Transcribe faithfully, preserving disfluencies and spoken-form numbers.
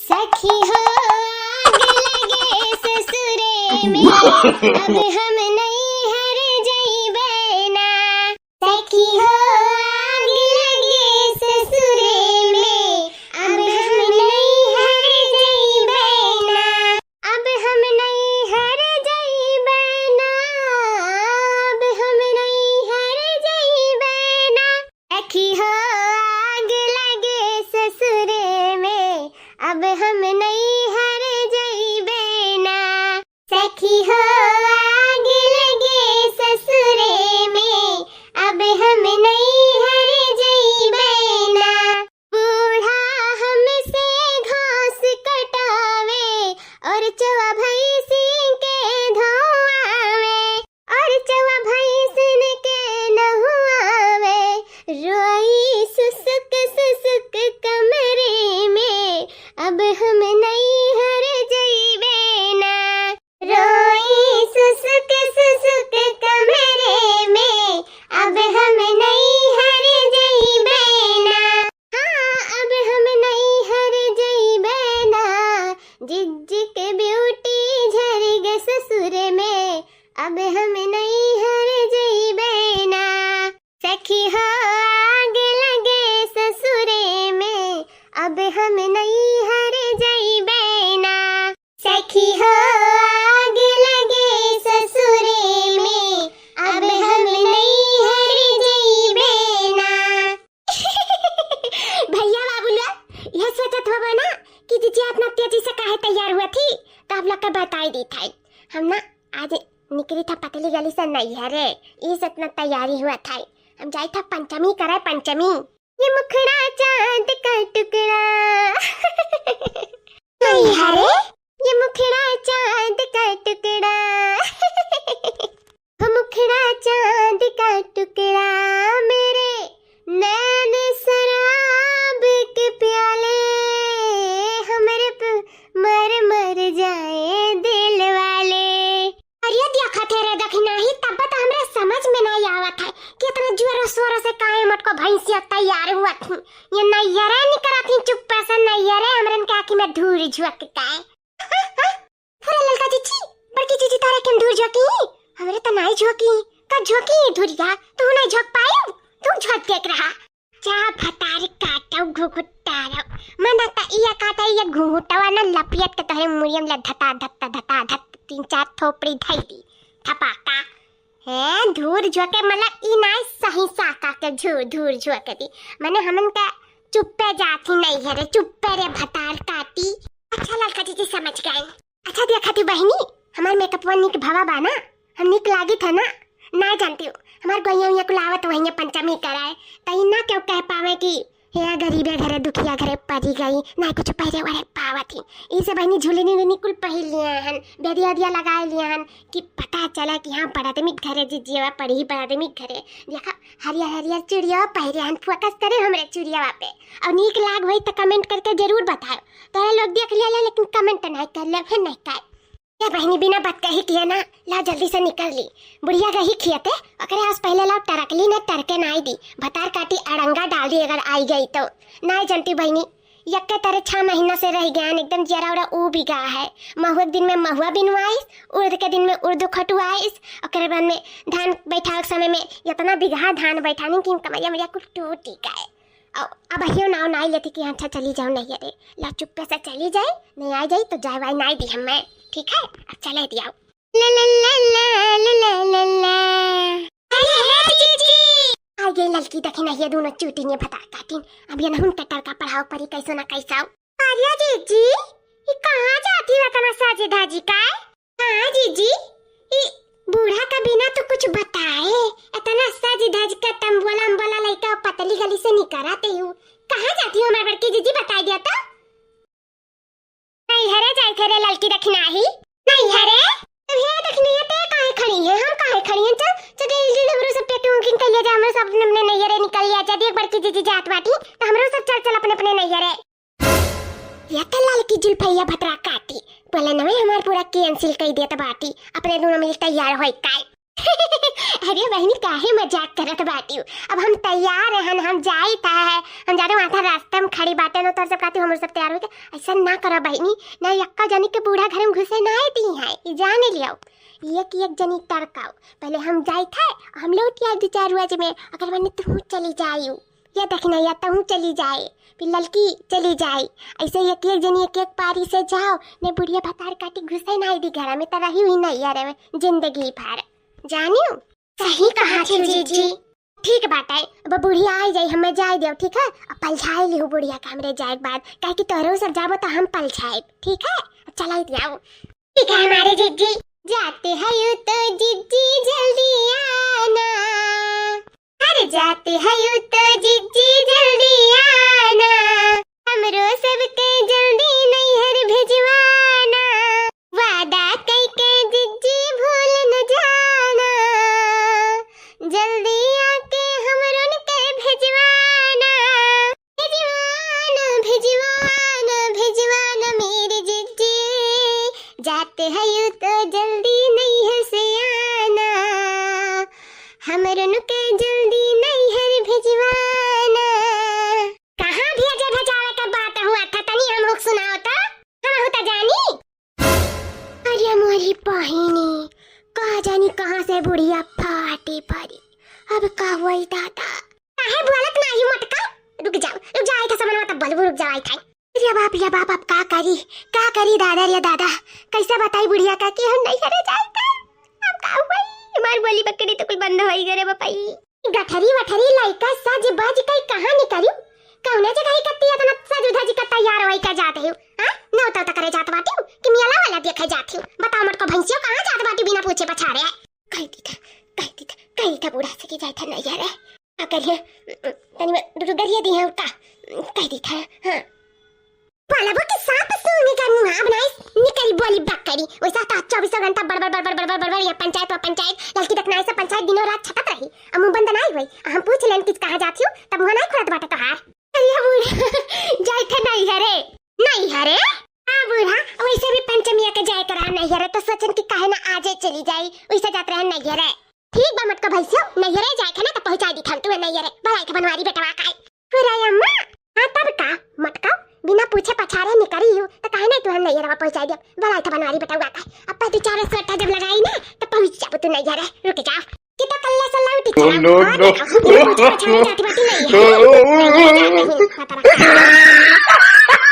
सखी हो आग लगे ससुरे में, अब हम नैहर जइबे ना। सखी हो आग लगे ससुरे में, अब हम नैहर जइबे ना। अब हम नैहर जइबे ना, अब हम नैहर जइबे ना। सखी हो आग लगे ससुरे में, अब हम नैहर जइबे ना। सखी हो आग लगे ससुरे में, अब हम नैहर जइबे ना। बूढ़ा हमसे घास कटावे, और चवा भैंसी के धोआवे, और चवा भैंसिन के नहुआवे। रोई सुसुक सुसुक कमरे में, अब हम नैहर जइबे ना। रोई सुसुक सुसुक कमरे में, अब हम नैहर जइबे ना। हाँ, अब हम नैहर जइबे ना। जिज्जी के ब्यूटी झर गे ससुर में, अब हम नैहर जइबे ना। सखी हो आग लगे ससुरे में, अब हम नैहर जइबे ना। सखी हो आग लगे ससुरे में, अब हम नैहर जइबे ना। भैया बाबू लोग, यह सोचत होबो ना कि जिज्जी इतना तेजी से काहे तैयार हुआ थी, तो आप लोग का बताई दी था। हम ना आज निकली था पतली गली से नैहरे, इस इतना तैयारी हुआ था। हम जाई था पंचमी करे, पंचमी। ये मुखड़ा चांद का टुकड़ा। नैहरे? ये मुखड़ा चांद का टुकड़ा। हो मुखड़ा चांद का टुकड़ा, मेरे नैन शराब के प्याले, हमरे पे मर मर जाए दिल वाले। अरे देखा थे रे दखिनाही, तब तो हमरे समझ में नहीं आवत है कि इतना जोर शोर से काहे मोटको भैंसिया तैयार हुआ थी। ये नैहरे निकरा थी चुप्पे से, नैहरे हमरन के आँखी में धूर झोंक के काहे। अरे ललका जिज्जी, बड़की जिज्जी तारे के धूर झोंकी, हमरे त नाई झोंकी, का झोंकी धूरिया, तू नाई झोंक पायू, तू झोंक के रहा। जा भतार काटौ घुघुटारौ। मना त इया काटा, इया घुघुटवा न लपियत के तोहरे मुड़ियम ले धता धत धता धत तीन चार थोपड़ी धई दी। थपाका। हैं, धूर झोंके मतलब ई नाई सही साका के झू-, धूर झोंके दी। मने हमन का चुप्पे जाथी नैहरे, चुप्पे रे भतार काटी। अच्छा ललका जिज्जी समझ गए। अच्छा देखा थी बहिनी, हमार मेकअपवा निक भवा बा ना, हम निक लागित है ना, ना जानती हूँ। हमार गोइया उइया कुल आवत वहीं पंचमी कराए, त ई ना केहू कह पावे कि हे गरीबे घरे, दुखिया घरे परी गई, ना कुछ पहिरे वरे पावत ही। ई से बहिनी झुलनी उलनी कुल पहिर लिए हन, बेदिया दिया लगाए लिए हन कि पता चला कि हाँ, बड़ आदमी घरे जिज्जिया पड़ी, बड़ आदमी घरे। देखा, हरियर हरियर चूड़िया पहिरे हन, फोकस करे हमरे चूड़िया पे। और नीक लाग होई त कमेंट करके जरूर बताओ। तोहरे लोग देख लिया ले, लेकिन कमेंट नहीं कर ले, फिर नहीं कर। ए बहिनी, बिना बात कही किया ना, ला जल्दी से निकल ली। बुढ़िया गही खियते, ओकरे आस पहले लाओ टरकली ने टरके नाई दी। भतार काटी अड़ंगा डाल दी अगर आई गई तो। नाई जानती बहिनी, यक्के तरे छह महीना से रह गया, एकदम जियरा उरा ऊबि गया है। महुआ के दिन में महुआ बिनवाइस, उर्द के दिन में उर्द खटुआइस, ओकरे बाद में धान बैठावे के समय में इतना बिगहा धान बैठानी कि कमरिया मरिया कुल टूटी गए। अब, अब हियो नाव नाई लेती कि अच्छा चली जाओ नैहरे। ला चुप्पे से चली जाए, नहीं आ जाई तो जाए वाई नाई दी हमें, ठीक है? अब चले दियाओ। ला ला ला ला ला ला ला। अरे हे जीजी। आ गई ललकी दखिनहिया दोनों चूटिनिया भतार काटिन। अब ये नहुन के टरका पढ़ाओ परी कैसो ना कैसो। अरे जीजी, ई कहाँ जाती रतना साजे धाजी का? हाँ जीजी, ई बूढ़ा का बिना तो कुछ बताए, इतना सज धज के तम्बोला अम्बोला लइका पतली गली से निकरत हू। कहाँ जाती हो हमार बड़की जीजी, बताई दिया तो। नैहरे जाई थे रे ललकी दखिनाही। नैहरे? तो हे दखिनाही ते काहे खड़ी है? हम काहे खड़ी हैं? चल, चल जल्दी जल्दी हमरो सब packing वैकिंग कर लिया जा, हमरो सब अपने अपने नैहरे निकल लिया जा। देख बड़की जीजी जात बाटी, तो हमरो सब चल चल अपने अपने नैहरे। या त ललकी जुल्फैया भतरा काटी, बोले नवे हमार पूरा cancel कई देत बाटी, अपने दोनों मिल तैयार होई काई। अरे बहिनी, काहे मजाक करत बाटिउ? अब हम तैयार हन, हम जाइत है। हम जाने वहाँ था रास्ता में खड़ी बाटे न, तोर सब कहती हम सब तैयार होके। ऐसा ना करा बहिनी, ना यक्का जनी के बूढ़ा घर में घुसे ना दी है, ई जाने लियो। एक एक जनी टरकाओ, पहले हम जाइत है, हम लौट आए दो चार रोज में, अगर मने तू चली जायू। या दखिनैया तहूँ चली जाए, फिर ललकी चली जाए। ऐसे एक एक जनी एक एक पारी से जाओ, ने बुढ़िया भतार काटी घुसे ना दी घर में, त रही हुई नहीं यार में जिंदगी भर। जानियो? सही कहा थी जीजी। ठीक बाटे, अब बुढ़िया आई जाई, हमें जाए दियो, ठीक है? अब पलझाए लिहू बुढ़िया के हमरे जाए के बाद, काहे कि तोहरो सब जाबो त हम पलझाए, ठीक है? अब चलाई दियाओ। ठीक है हमारे जीजी। जाते हैं यू तो जीजी जल्दी आना। अरे जाते हैं यू तो जीजी जल्दी आना। हमरो सबके जल्दी नैहर भिजवाना। वादा कइके जीजी भूल न जाना। जल्दी आके हमरन के भिजवाना। भिजवाना, भिजवाना, भिजवाना मेरी जीजी। जाते हैं यू तो जल्दी नैहर से आना। हमरन के जल्दी नैहर भिजवाना। कहाँ भेजे भेजावे के बात हुआ था, तनी हमहू के सुनाओ तो, हमहू तो जानी। अरे मोरी बहिनी, का जानी कहाँ से बुढ़िया फाटी पड़ी। अब का हुई दादा? काहे बोलत नाही मटका? रुक जाओ, रुक जाओ, आई था समनवा तब बोलबू, रुक जाओ, आई था। अरे बाप रे बाप, अब का करी, का करी दादा रे दादा, कैसे बताई बुढ़िया का कि हम नैहरे जाए था। अब का हुई, हमार बोली बकरी तो कुल बंद होई गए रे बपाई। गठरी वठरी लइका सज बज के कहाँ निकलियो? कौने जगह इकट्ठी इतना सज धज के तैयार होई के जात हो? हाँ? नौता उता करे जात बाटियो कि मियाला वाला देखे जात हो? बताओ मटको भैंसियो, कहाँ जात बाटियो बिना पूछे पछारे? कह दी था, कह दी था, कह दी था बूढ़ा से कि जाए था नैहरे। अगर ये, तनी में दू दू गरिया दी है उठा, कह दी था, हाँ। बोलबो कि सांप सूंघ के मुंह बनाइस, निकरी बोली बकरी। वैसा तो चौबीसों घंटा बड़ बड़ बड़ बड़ बड़ बड़ बड़ बड़ यहाँ पंचायत, वहाँ पंचायत, ललकी दखनाई से पंचायत दिनों रात छटत रही। अब मुंह बंद नाई हुई। हम पूछ लेन किस कहाँ जात हो, तब वहाँ नाई खुलत बाटे तोहार। अरे बूढ़ा, जाए थे नैहरे। नैहरे? हाँ बूढ़ा, वैसे भी पंचमिया के जाए के रहा नैहरे, तो सोचन कि काहे ना आजे चली जाई, वैसे जात रहे नैहरे। ठीक बा मटका भैंसियो, नैहरे जाए के ना तो पहुँचा दी थन तुम्हें नैहरे, भलाई के बनवारी बेटवा का है। फुराई अम्मा, हाँ तब का? मटका, बिना पूछे पछारे निकरी हूँ, तो काहे नहीं तुहन नैहरवा पहुँचाई दिया? भलाई तो बनवारी बेटवा का। अब पति चार स्वेटर जब लगाई ना, तो पहुँच जाबो तू नैहरे, रुक जाओ। कि तो कल्ला से लौट Oh, जाओ। No, हाँ, no। देखो, बिना पूछे पछारे जाती बाटी नहीं है। नहीं, नहीं, नहीं, नहीं, नहीं, नहीं, नहीं, नहीं, नहीं, नहीं, नहीं,